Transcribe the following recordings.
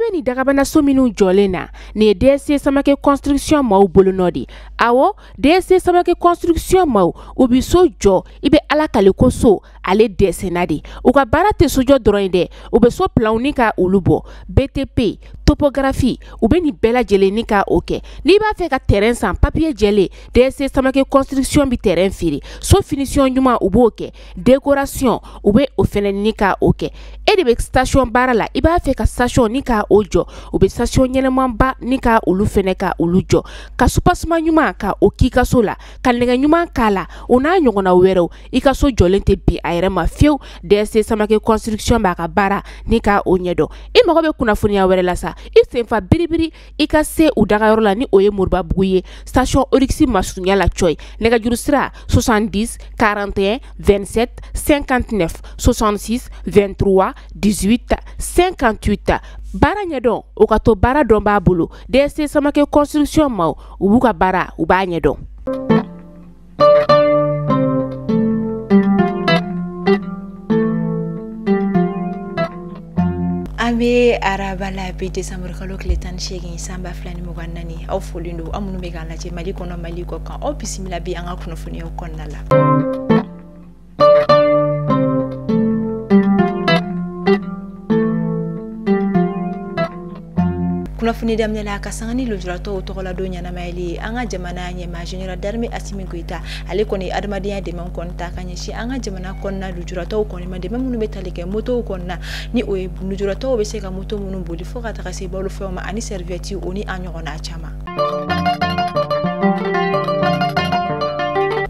Ɲɛ bɛ nin dagabana so minnu jɔlen na, nin ye DSC Samake construction maaw bolonɔ de. Awɔ, DSC Samake construction maaw, u bɛ so jɔ, i bɛ Ala kale ko so ale dɛsɛnna de. U ka baara tɛ sojɔ dɔrɔn ye dɛ, u bɛ so planw ni ka olu bɔ, BTP, topographie, u bɛ nin bɛɛ lajɛlen ni ka o kɛ. N'i b'a fɛ ka terrain san, papier jɛlen, DSC Samake construction bɛ terrain feere. So finition ɲuman, u b'o kɛ. Décoration, u bɛ o fɛnɛ ni ka o kɛ. E de bɛ station baara la, i b'a fɛ ka station ni ka o jɔ, u bɛ station ɲɛnɛmanba ni ka olu fɛnɛ ka olu jɔ, ka soubassement ɲuman ka o k'i ka so la, ka nɛgɛ ɲuman k'a la, o n'a ɲɔgɔnna wɛrɛw. I ka so jɔlen tɛ bin a yɛrɛ ma fiyewu. DSC Samake construction b'a ka baara ni ka o ɲɛdɔn. I mago bɛ kunnafoniya wɛrɛ la sa, i senfa biribiri i ka se u dagayɔrɔ la, ni o ye Moribabugu ye, station Oryx masurunya la cɔyi. Nɛgɛjuru sira 70 41 27 59 66 23 18 58. Baara ɲɛdɔn, o ka to baara dɔn b'a bolo. DSC Samake construction maaw, u b'u ka baara, u b'a ɲɛdɔn. An bɛ araba la bi, décembre kalo tile 18 san 2024. Aw folen don, aw minnu bɛ k'an lajɛ Mali kɔnɔ, Mali kɔ kan, aw bisimila bi an ka kunnafoniyaw kɔnɔna la. Kunnafoni daminɛ la, ka sanga ni lujuratɔw tɔgɔladon ɲɛnamayali ye, an ka jamana ɲɛmaa général d'armée Assimi Goïta, ale kɔni adamadenya dɛmɛ kɔni ta ka ɲɛsin an ka jamana kɔnɔna lujuratɔw kɔni ma, dɛmɛ minnu bɛ tali kɛ motow kɔnɔna, ni o ye lujuratɔw bɛ se ka moto minnu boli, fo ka taga se balofɛnw ma ani serviette, o ni a ɲɔgɔnna caman.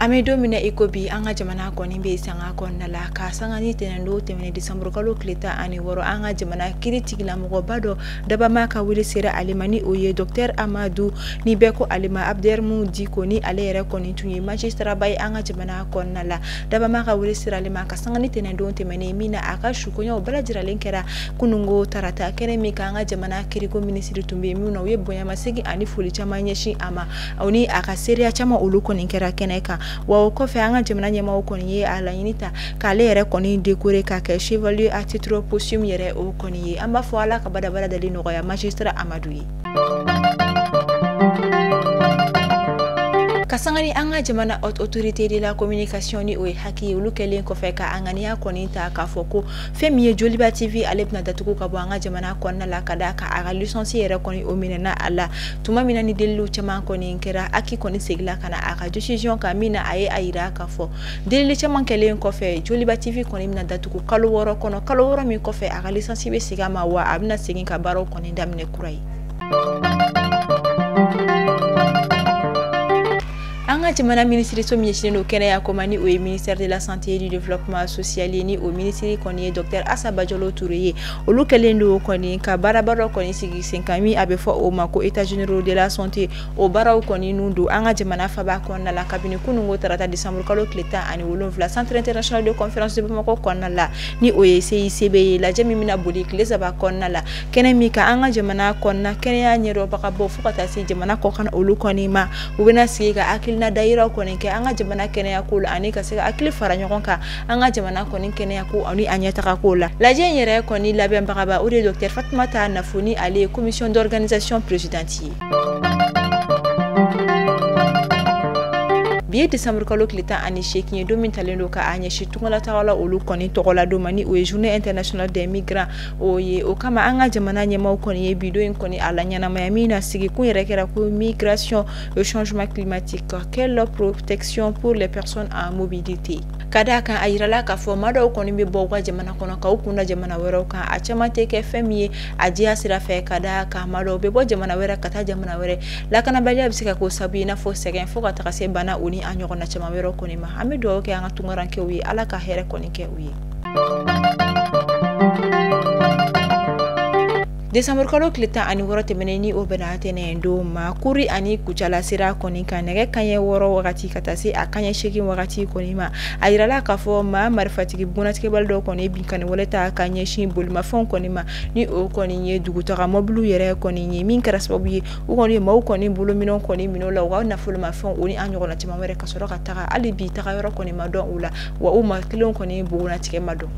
An bɛ don min na i ko bi, an ka jamana kɔni bɛ sanga kɔnɔna la, ka sanga ni tɛnɛndon tɛmɛnen décembre kalo tile 16, an ka jamana kiiri tigilamɔgɔba dɔ dabama ka wele sera ale ma, ni o ye docteur Amadu, ni bɛɛ ko ale ma Abdermu Diko, ni ale yɛrɛ kɔni tun ye magistrat ba ye an ka jamana kɔnɔna la. Dabama ka wele sera ale ma ka sanga ni tɛnɛndon tɛmɛnen min na, a ka sukoɲɛw bɛɛ lajɛlen kɛra kunungo tarata, kɛnɛ min kan an ka jamana kiriko minisiri tun bɛ yen, min na u ye bonyamasegin ani foli caman ɲɛsin a ma, o ni a ka seereya caman olu kɔni kɛra kɛnɛ kan. Wa o kɔfɛ, an ka jamana ɲɛmaaw kɔni ye a laɲini ta k'ale yɛrɛ kɔni décorer ka kɛ chevalier à titre posthume yɛrɛ o kɔni ye. An b'a fɔ Ala ka badabada dali nɔgɔya magistrat Amadu ye. Ka sanga ni an ka jamana haute autorité de la communication, ni o ye HAC ye, olu kɛlen kɔfɛ ka a ŋaniya kɔni ta k'a fɔ ko fɛn min ye Joliba TV, ale bɛna datugu ka bɔ an ka jamana kɔnɔna la, ka d'a kan a ka licence yɛrɛ kɔni o minɛna a la. Tuma min na ni deliliw caman kɔni kɛra, HAC kɔni seginna ka na a ka décision kan, min na a ye a yira k'a fɔ delili caman kɛlen kɔfɛ, Joliba TV kɔni bɛna datugu kalo 6 kɔnɔ. Kalo 6 min kɔfɛ, a ka licence bɛ segin a ma, wa a bɛna segin ka baaraw kɔni daminɛ kura ye. An ka jamana minisiriso min ɲɛsinnen don kɛnɛya ko ma, ni o ye ministère de la santé et du développement social ye, ni o minisiri kɔni ye docteur Assa Badiolo Touré ye, olu kɛlen don kɔni ka baaraba dɔ kɔni sigi sen kan, min a bɛ fɔ o ma ko état généraux de la santé. O baaraw kɔni nun don an ka jamana faba kɔnɔna la kabini kunungo tarata décembre kalo tile 17, centre international de conférence de Bamakɔ kɔnɔna la, ni o ye CICB ye. Lajɛ min bɛna boli tile 3 kɔnɔna la, kɛnɛ min kan an ka jamana kɔnɔna kɛnɛya ɲɛdɔnbagabaw fo ka taa se jamana kɔkan olu kɔni ma, u bɛna sigi ka hakilina dayiraw kɔni kɛ an ka jamana kɛnɛya ko la, ani ka se ka hakili fara ɲɔgɔn kan an ka jamana kɔni kɛnɛya ko ani a ɲɛtaga ko la. Lajɛ in yɛrɛ kɔni labɛnbagaba, o de ye docteur Fatumata Nafo, ni ale ye commission d'organisation présidente ye. Bi ye décembre kalo tile 18 ye, don min talen don k'a ɲɛsin tungalatagalaw olu kɔni tɔgɔla don ma, ni o ye journée internationale des migrants o ye. O kama, an ka jamana ɲɛmaaw kɔni ye bi don in kɔni a la ɲɛnamaya, min na sigikun yɛrɛ kɛra ko migration et changement climatique, quelle protection pour les personnes en mobilité. Ka d'a kan a yirala k'a fɔ maa dɔw kɔni bɛ bɔ u ka jamana kɔnɔ k'u kun da jamana wɛrɛw kan, a caman tɛ kɛ fɛn min ye a diya sira fɛ. Ka d'a kan maa dɔw bɛ bɔ jamana wɛrɛ ka taa jamana wɛrɛ, lakanabaliya bɛ se ka k'o sababu ye, i n'a fɔ sɛgɛn, fo ka taga se bana, o ni a ɲɔgɔnna caman wɛrɛw kɔni ma. An bɛ dugawu kɛ an ka tunkarankew ye, Ala ka hɛrɛ kɔni kɛ u ye. Décembre kalo tile 16 tɛmɛnen, ni o bɛnna tɛnɛn don ma, Kuri ani Kucala sira kɔni kan, nɛgɛ kanɲɛ 6 wagati ka taa se a kanɲɛ 8 wagati kɔni ma, a yirala k'a fɔ maa marifatigi bugunnatigɛbali dɔw kɔni binkanni wale ta ka ɲɛsin bolimafɛnw kɔni ma, ni o kɔni ye dugutaga mɔbiliw yɛrɛ kɔni ye, min kɛra sababu ye u kɔni ye maaw kɔni bolominɛnw kɔni minɛ u la, u ka nafolomafɛnw, o ni a ɲɔgɔnna caman wɛrɛ, ka sɔrɔ ka taga. Hali bi taga yɔrɔ kɔni ma dɔn u la, wa u maa kelenw kɔni bugunnatigɛ ma dɔn.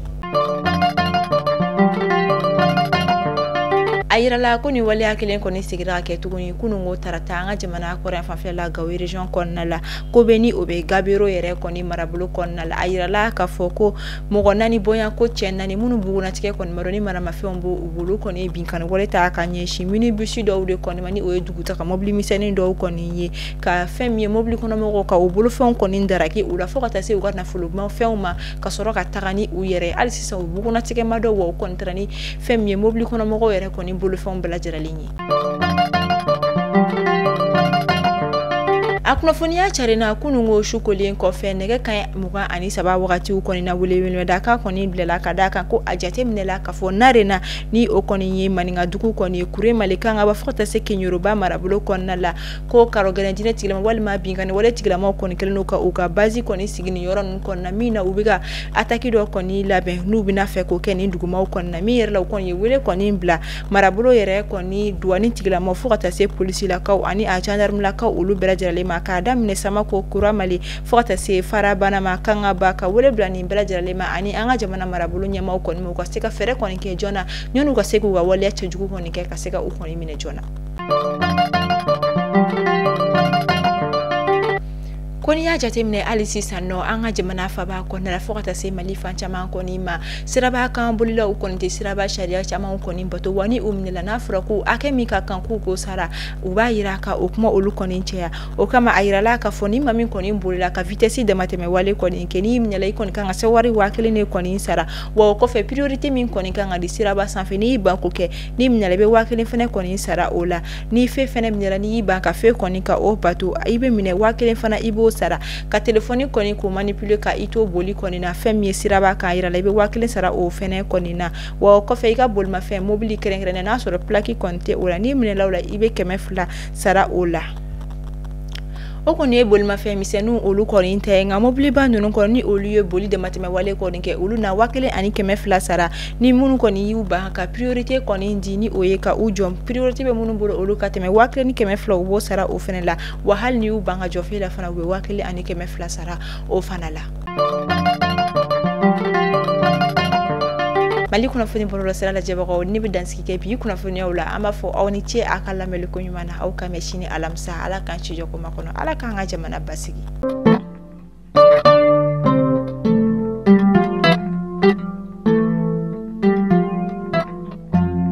A yirala ko ni waleya kelen kɔni sigira ka kɛ tuguni kununko tarata an ka jamana kɔrɔ fanfɛ la Gawo région kɔnɔna la, ko bɛ ni o bɛ Gabero yɛrɛ kɔni marabolo kɔnɔna la. A yirala k'a fɔ ko mɔgɔ 4 bonya ko cɛ 4 minnu bugunatigɛ kɔni ma dɔn ni maramafɛnw b'u bolo kɔni binkanni wale ta ka ɲɛsin minibus dɔw de kɔni ma, ni o ye dugutaga mobili misɛnnin dɔw kɔni ye, ka fɛn min ye mobili kɔnɔmɔgɔw ka u bolofɛnw kɔni daraki u la fo ka taa se u ka nafolomafɛnw ma ka sɔrɔ ka taga ni u yɛrɛ. Hali sisan u bugunatigɛ ma dɔn, wa u kɔni taara ni fɛn min ye mobili kɔnɔmɔgɔw yɛrɛ kɔni bolofɛnw bɛɛ lajɛlen ye. A kunnafoniya carinna kununko su kolen kɔfɛ nɛgɛ kanɲɛ 23 wagatiw kɔni na, weleweledakan kɔni bilala ka d'a kan ko a jateminɛla k'a fɔ Narena ni o kɔni ye Maninkadugu kɔni ye Kuremale kan ka bɔ fo ka taa se Keɲeroba marabolo kɔnɔna la, ko karɔgɛlɛn jinɛ tigilama walima binkanni wale tigilamaw kɔni kɛlen don ka u ka base kɔni sigi nin yɔrɔ ninnu kɔnɔna min na u bɛ ka attaque dɔ kɔni labɛn n'u bɛna fɛ k'o kɛ nin dugumaw kɔnɔna min yɛrɛ la u kɔni ye wele kɔni bila marabolo yɛrɛ kɔni douane tigilamaw fo ka taa se polisilakaw ani a gendarmelakaw olu bɛɛ lajɛlen ma, k'a daminɛ Samako Kuramale fo ka taa se Farabana ma Kangaba, ka wele bila nin bɛɛ lajɛlen ma ani an ka jamana marabolo ɲɛmaaw kɔni ma u ka se ka fɛɛrɛ kɔni kɛ joona ɲɔni u ka se k'u ka waleya cɛjugu kɔni kɛ ka se ka u kɔni minɛ joona. Ko n'i y'a jateminɛ hali sisan nɔ an ka jamana faba kɔnɔna la fo ka taa se Mali fan caman kɔni ma, siraba kan bolilaw kɔni tɛ siraba sariya caman kɔni bato, wa ni u minɛla n'a fɔra ko hakɛ min ka kan k'u k'o sara, u b'a yira ka o kuma olu kɔni caya. O kama a yirala k'a fɔ ni maa min kɔni bolila ka vitesse damatɛmɛ wale kɔni kɛ, n'i minɛla i kɔni kan ka se wari 1000 de kɔni sara, wa o kɔfɛ priorité min kɔni kan ka di siraba sanfɛ n'i y'i ban k'o kɛ, n'i minɛla i bɛ 1000 fɛnɛ kɔni sara o la. Ni feu fɛnɛ minɛla n'i y'i ban ka feu kɔni ka o bato, i bɛ minɛ 1000 fana i b'o sara. Ka telefɔni kɔni k'o manipuler ka i to boli kɔni na fɛn min ye siraba kan yira la, i bɛ 1000 sara o fɛnɛ kɔni na. Wa o kɔfɛ i ka bolimafɛn mobili kɛrɛnkɛrɛnnen n'a sɔrɔ plaque kɔni tɛ o la, n'i minɛla o la i bɛ 200 sara o la. O kɔni ye bolimafɛn misɛnninw olu kɔni tɛ, nka mobiliba ninnu kɔni ni olu ye boli damatɛmɛ wale kɔni kɛ, olu na 1200 sara. Ni minnu kɔni y'u ban ka priorité kɔni di ni o ye ka u jɔ, priorité bɛ minnu bolo olu ka tɛmɛ 1200 u b'o sara o fɛnɛ la. Wa hali ni y'u ban ka jɔ feu la fana, u bɛ 1200 sara o fana la. Mali kunnafoni bɔlɔlɔsira lajɛbagaw, ne bɛ dansigi kɛ bi kunnafoniyaw la. An b'a fɔ aw ni ce a ka lamɛnni ko ɲuman na. Aw ka mɛn sini alamisa. Ala k'an ci jɔ ko makɔnɔ, Ala k'an ka jamana basigi.